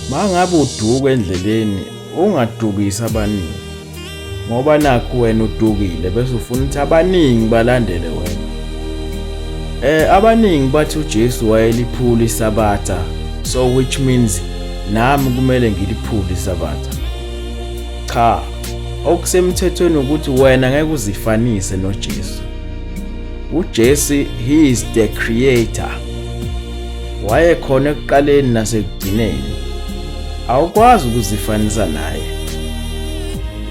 Mangabe uduka endleleni ungadukisi abaningi ngoba nakhu wena udukile bese ufuna ukuthi abaningi balandele wena. Abaningi bathi uJesu wayeliphula iSabatha, so which means nami kumele ngiliphule iSabatha. Cha, okusemthethweni ukuthi wena ngeke uzifanise noJesu. UJesu, he is the creator. Wayekhona ekuqaleni nasekugcineni. Awukwazi ukuzifanisa naye.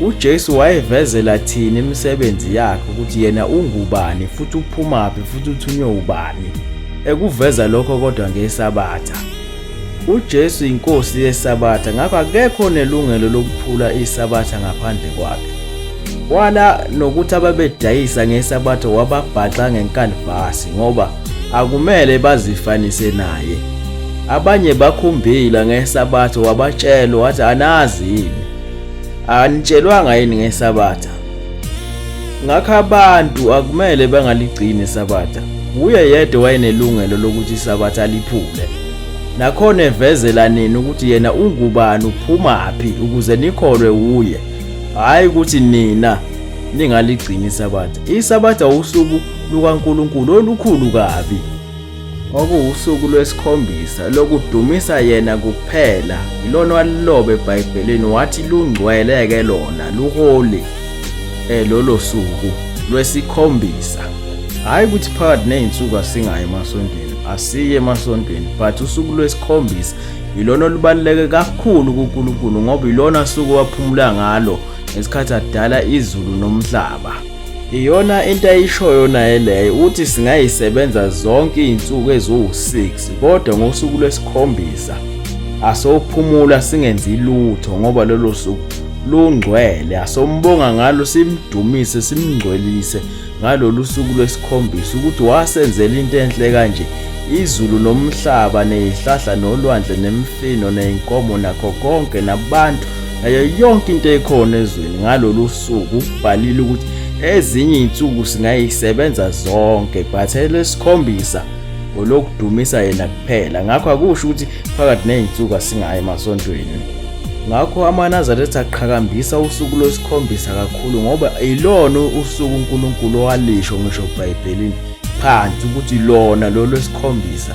UJesu wayevezela thina imisebenzi yakhe ukuthi yena ungubani futhi uphumaphi futhi uthunywe ubani. Ekuveza lokho kodwa ngeSabatha. UJesu inkosi yeSabatha, ngakho akekho onelungelo lokuphula iSabatha ngaphandle kwakhe. Wala nokuthi ababedayisa ngeSabatha wababhaxa ngenkanvasi ngoba akumele bazifanise naye. Abanye bakhumbila ngeSabatha wabatshela wathi anazi yini? Anitshelwanga yini ngeSabatha? Ngakho abantu akumele bangaligcini iSabatha. Wuye yedwa wayenelungelo lokuthi iSabatha aliphule. Nakhona evezela nini ukuthi yena ungubani uphumaphi ukuze nikholwe wuye. Hhayi ukuthi nina ningaligcini iSabatha. ISabatha usuku lukaNkulunkulu olukhulu kabi. Okuwusuku lwesikhombisa lokudumisa yena kuphela, yilona waliloba eBhayibhelini wathi lungcwele-ke lona, luholi lolo suku lwesikhombisa. Hhayi ukuthi phakathi ney'nsuku asingayi emasontweni, asiye emasontweni, but usuku lwesikhombisa yilona olubaluleke kakhulu kuNkulunkulu ngoba yilona suku waphumula ngalo ngesikhathi adala izulu nomhlaba. Iyona into ayishoyo naye leyo, uthi singayisebenza zonke izinsuku eziwu-6 kodwa ngosuku lwesikhombisa asophumula singenzi lutho ngoba lolo suku lungcwele, asombonga ngalo, simdumise, simngcwelise ngalolu suku lwesikhombisa ukuthi wasenzela into enhle kanje, izulu nomhlaba nezihlahla nolwandle nemifino nezinkomo nakho konke nabantu nayo yonke into ekhona ezweni ngalolu suku. Ubhalile ukuthi ezinye izinsuku singayisebenza zonke but elesikhombisa ngolokudumisa yena kuphela. Ngakho akusho ukuthi phakathi nezinsuku asingayi emasontweni. Ngakho amaNazaretha aqhakambisa usuku lwesikhombisa kakhulu ngoba ilona usuku uNkulunkulu owalisho ngisho eBhayibhelini phansi ukuthi lona lolu lwesikhombisa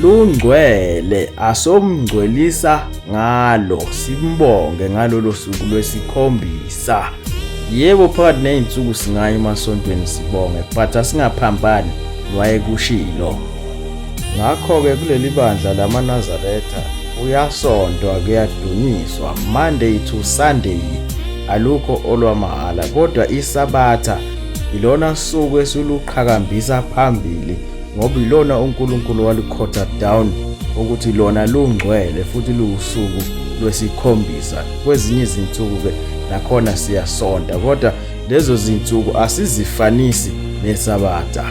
lungcwele, asomngcwelisa ngalo, simbonge ngalolo suku lwesikhombisa. Yebo, phakathi nezinsuku singayi emasontweni sibonge, but asingaphambani nwayekushilo. Ngakho-ke kuleli bandla lamaNazaretha kuyasontwa, kuyadunyiswa Monday to Sunday, alukho olwamahhala, kodwa iSabatha ilona suku esiluqhakambisa phambili ngoba ilona uNkulunkulu walikhotha down ukuthi lona lungcwele futhi luwusuku lwesikhombisa. Kwezinye izinsuku-ke nakhona siyasonta, kodwa lezo zinsuku asizifanisi neSabatha.